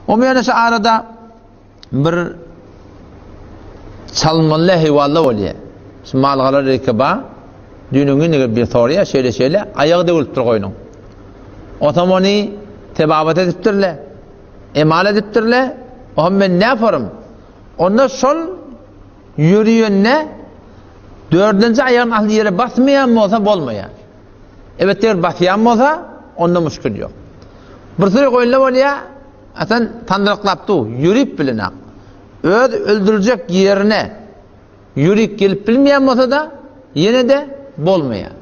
O ýöne şu arada bir çalmaly heýwalla bolýar. Şu malgalar eke ba, düýnüň güni bir sorýar, şeýle şeýle aýagy döwülipdir goýnuň. Otam ony tebabat edipdirle, emal edipdirle, ohm men ne yaparym? Onda şol ýörüýende dördünji aýagyny asyl ýere basmaýan bolsa bolmaýar. Elbetde eger basýan bolsa, onda muşkil ýok. Bir süri goýunla bolýar, Hasan tandyraklap dur, ýörüp bilenak. Öz öldürjek ýerine ýörüp gelip bilmeýän bolsa-da, ýene-de bolmaýar.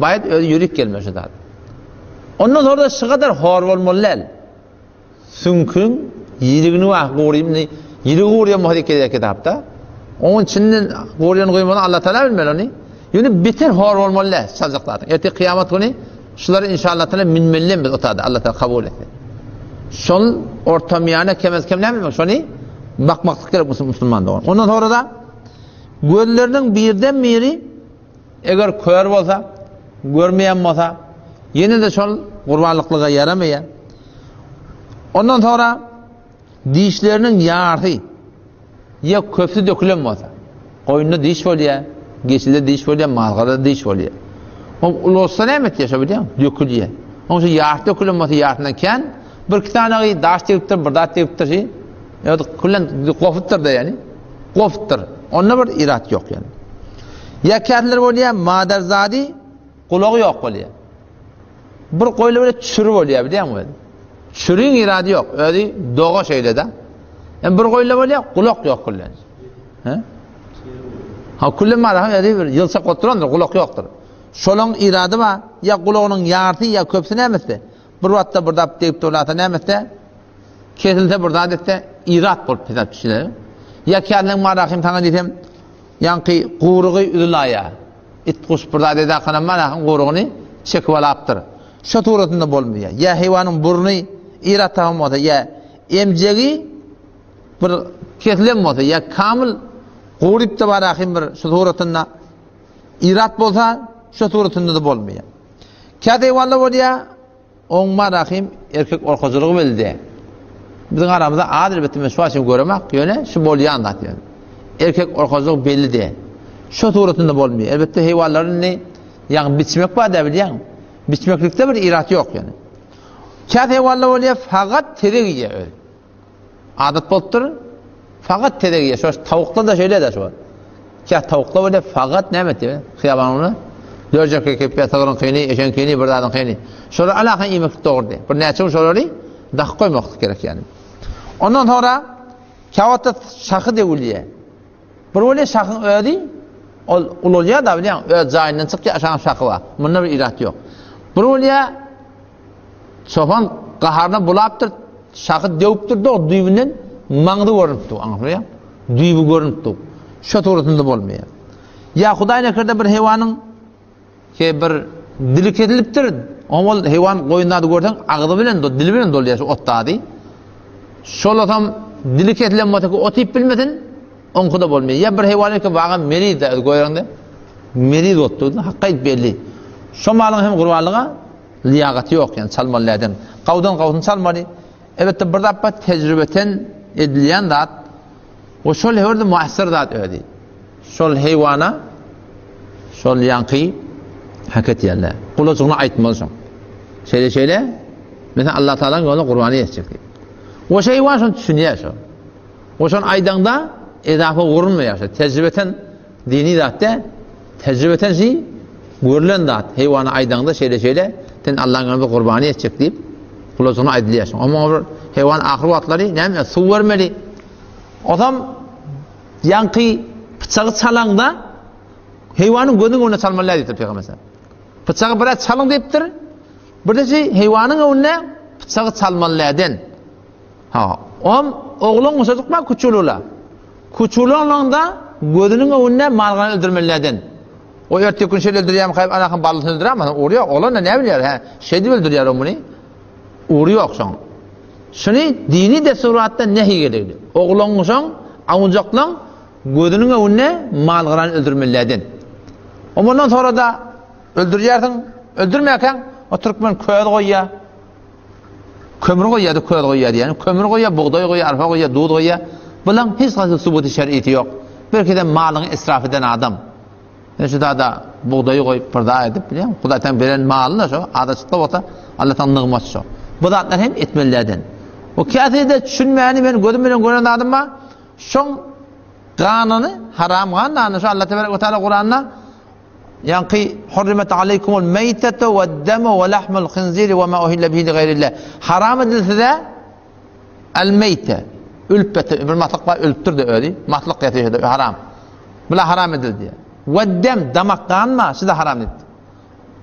Baýat özi ýörüp gelmeli şu zat. Ondan sonra şu kadar hor bolmaly däl. Süňküň ýiligini wah gurýum, ýiligi gurýan bolsa kitapda. Kitapda. Onuň içinden gurýan guýmany Allah Taala bilmeli ony. Ýöne beter hor bolmaly däl çaljak zadyň. Ertir kyýamat güni şulary inşallah Taala minmeli biz otada Allah Taala kabul etsin. Şol ortamyana kemez kem näme şony bakmaklyk gerek musulman dogan. Ondan sonra da gözleriniň birden biri Eger kör bolsa, görmeýän bolsa, ýene-de şol gurbanlyklyga ýaramaýar. Ondan soňra dişleriniň ýarsy ýa köpüsi dökülen bolsa, goýunda diş bolýar, geçide diş bolýar, malgada diş bolýar. O ulalsa näme etýär şo bilýäňmi? Dökülýär. Onuň üçin ýarsy dökülen bolsa ýarsyndan kän, bir-iki sanagy daş degipdir, bir zat degipdir şi. Ýa küllen gopupdyr-da ýani. Gopupdyr. Onda bir irat ýok ýani. Ýa kätler bolýar, maderzady gulagy ýok bolýar. Bir goýla bile çüri bolýar, bilýäňmi özi? Çüriň irady ýok, özi doga şeýle-de. Hem bir goýla bolýar, gulak ýok küllen. He? Ha küllen bar, ha özi bir ýylçak oturandyr, gulak ýokdur. Şolaň irady bar, ýa gulagynyň ýarty, ýa köpüsi nämesi? Bir wagtda bir zat degip durlasa nämesi? Kesilse bir zat etse, irat bolup hesap düşüler. Ýa kärleň marahym saňa diýsem, ýaňky gurugy üzülaýa. It guş bir zat edakanam marahym gurugyny çekip alapdyr. Şo suratynda bolmaýar. Ýa heýwanyň burny irat tapan bolsa, ýa emjegi bir kesilen bolsa, ýa kamyl guryp-da barahym bir şu suratynda irat bolsa, şo suratynda-da bolmaýar. Käte heýwanlar bolýar, Oňma Rahym erkek orkaçylygy bildi. Biziň aramyzda az elbetde men şu wagt üçin göremak, ýöne şu bolýan zat ýöne. Erkek orkaçylyk bellidi. Şu suratynda bolmaýar. Elbetde heýwanlary indi ýaňy biçmek bar da bilýäň. Biçmeklikde bir irat ýok ýöne. Käte heýwanlar bolýar, fakat tezek iýýär özi. Adat bolupdyr. Fakat tezek iýýär. Şo tawuklar da şeýle-de şu. Kä tawuklar bolýar, fakat näme etdi? Hyýabanyny dörjek ekip, ýa sygryň kyny, eşegiň kyny, bir zadyň kyny. Şolary alakan iýmeklik dogry. Bir näçe gün şolary dakyp goýmaklyk gerek ýani. Ondan sonra käwagtda şahy döwülýär. Bir bolýar şahyň özi ol ulalýar da bilýän, öz jaýyndan çykýar, şahyň şahy bar. Munda bir irat ýok. Bir bolýar Çopan gaharyna bulapdyr, şahy döwüpdir dog düýbünden maňzy görünip dur, aňlaýaň? Düýbi görünip dur. Şo suratynda bolmaýar. Ýa Hudaý nekerde bir heýwanyň ke bir dili kesilipdir. Oň ol heýwan goýun zady görseň agzy bilen dili bilen dolýar şu ot zady. Şol otam dili kesilen bolsa ki ot iýip bilmesin, oňky-da bolmaýar. Ýa bir heýwan ki baga meriz de göreňde meriz otdy, hakka belli. Şo malyň hem gurbanlyga Lyýagaty ýok, ýagny çalmaly däden. Gawdan gawuny çalmaly. Elbetde bir zat bar, tejribeten edilýän zat. We şol hewerde muassir zat özi. Şol heýwana şol ýaňky hak etýärler. Gulajygyny aýtmaly şoň. Şeýle şeýle, mesela Allah Taalanyň ýoluna gurbany etjek diýip. We şo heýwan şony düşünýär şo. We şony aýdaňda edafa gurulmaýar şo. Tejribeten Dini zat däl, tejribeten şi görlen zat. Heýwana aýdaňda şeýle-şeýle, sen Allaň ýolunda gurbany etjek diýip, gulajygyna aýdylýar. Şoňa muňa bir heýwan ahyr wagtlary näme suw bermeli. Ozam ýaňky pyçagy çalaňda heýwanyň gözüniň öňünde çalmaly däl diýipdir Pygamber. Pyçagy biraz çalyň diýipdir. Bir-de şi heýwanyň öňünde pyçagy çalmaly däden. Ha, om oglan guşajyk bar kuçulula. Kuçulalaňda gözüniň öňünde malgany öldürmelilerden. O erteki gün şeýle öldürýärmi kaýyp anakyň balysyny öldürýärmi? Ugry ýok. Oglan da näme bilýär? Hä, şeýdip öldürýär o muny. Ugry ýok şoň. Şuny dini desturatda nehi gelegli. Oglan guşaň, awunjaklaň gözüniň öňünde malgyrany öldürmelilerden. O mundan sonra da öldürýärsiň, öldürmäkäň o türkmen köz goýýar. Kömür goýýardy, köz goýýardy. Ýagny kömür goýýar, bugdaý goýýar, arpa goýýar, duz goýýar. Bulaň hiç haýsy subuty şer'isi ýok. Belki-de malyňy israf eden adam. Sen şu zada bugdaýy goýup bir zat edip bilýäň. Hudaý saňa beren malyny şo, azajyk-da bolsa Allah saňa nygmat şo. Bu zatlar hem etmelilerden. O käsede düşünmäni men gözüm bilen gören zadym bar. Şoň ganyny haram gan da şo Allah tebarek we taala Kuranda Ýaňky hurrimet aleýkumul meýtetu wed-demu we lahmul hinziri we ma uhille bihi li gaýrillah. Haram edildi size el-meýte. Ölüp ýatan bir maslyk bar, ölüpdir-de özi. Maslyk ýatyşy haram. Bula haram edildi. Wed-dem damak ganma, şu-da haram edildi.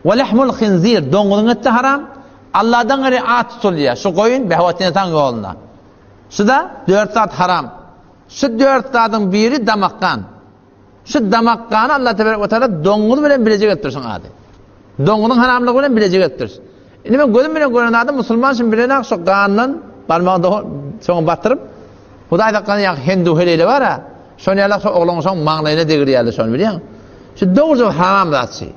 We lahmul hinzir doňuzyň eti haram. Allahdan gaýry at tutulýar. Şu goýun behwat-ynsan ýolunda. Şu-da dört zat haram. Şu dört zadyň biri damak gan. Şu damak gany Allah tebarek we taala doňuz bilen bileje gelipdir şuň ady. Doňuzyň haramlygy bilen bileje gelipdir. Indi men gözüm bilen gören adam musulman şun bilenak şu gandan barmagyny şoňa batyryp Hudaý saklasyn ýa hindu heleýle bar-a. Şony ýalak şu oglan şoň maňlaýyna degirýärler şony bilýäň. Şu dogruja haram zatçy.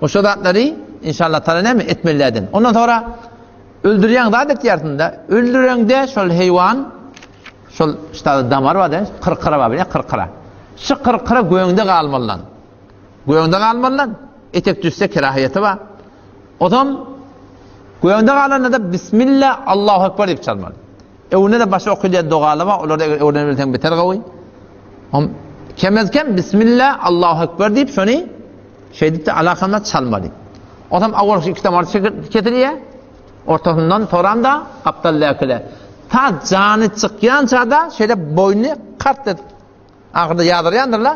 O şu zatlary inşallah taala näme etmelilerden. Ondan sonra öldürýäň zat etýärsiň-de, öldüreňde şol heýwan Şol ştada damar bar däl, kyrkyra bar bilýän, kyrkyra. Şu kyrkyra göňde galmalydan. Göňde galmalydan, etek düşse kerahiýeti bar. Ozam göňde galanda da Bismillah, Allahu Ekber diýip çalmaly. Öwünde de başa okulýan dogalar bar, olary eger öwrenip bilseň beter gowy. Om kemez kem Bismillah, Allahu Ekber diýip şony şeýdip de alakamda çalmaly. Ozam awal şu iki damar kesilýär. Ortasyndan soram-da, gapdaldakylar. Ta jany çykýança-da şeýle boýnuny kart edip, ahyrda ýazdyrýandyrlar,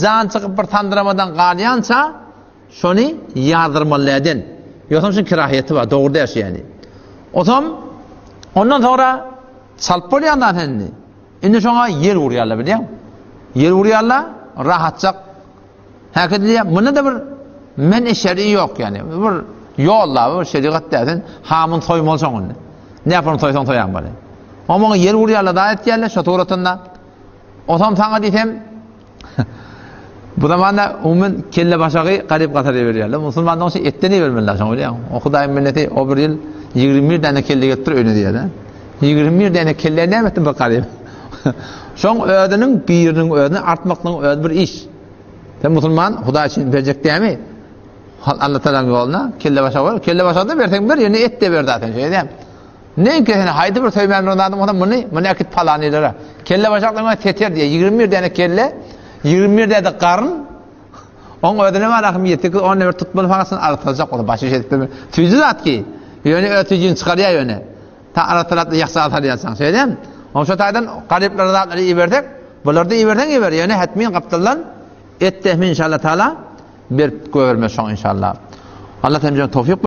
jan çykyp bir sandyramadan galýança şony ýazdyrmaly näden? Ýogsam şuň kerahiýeti bar, dogry däl şu ýany. Osam ondan soňra çalyp bolýan zat indi. Indi şoňa ýel urýarlar bilýäňmi? Ýel urýarlar, rahatjak Häki diýýär, munda-da bir men-i şer'i ýok ýani. Bir ýol da, bir şerigat däl. Sen hamyny soýmaly şoň indi. Näpon soýsaň soýaň bary. O muňa ýel urýarlar da etýärler şo suratynda. Osam saňa diýsem bu zamanda umuman kelle başagy garyp gasar berýärler. Musulmanlar şu etden ibermeliler şoň bilýäň. O Hudaýyň minneti o bir ýyl 21 däne kelle gelipdir öýüne diýýär. 21 däne kelle näme etdi bir garyp. Şoň özüniň biriniň özüni artmaklygyň özi bir iş. Sen musulman Hudaý üçin berjek dämi? Allah Taalanyň ýoluna kelle başa ber. Kelle başa da berseň ber, ýöne et de ber zaten şeýle. Ne ki sen haýsy bir söýmän bir adam bolsa muny, muny äkit palanylara. Kelle başa diýmek seter diýe 21 däne kelle, 21 däne garyn. Oň özüne bar ahym 7 10 bir tutmaly fagasyny artdyrjak bolsa başy şeýdip bilmez. Süýji zat ki, ýöne öz süýjüni çykarýar ýöne. Ta arassalatly ýagşy alýarsyň, şeýdem. Oň şo taýdan garyplara zatlary ibersek, bularda iberseň iber, ýöne hetmin gapdaldan et de inşallah taala berip goýbermez şoň inşallah. Allah temjen towfik.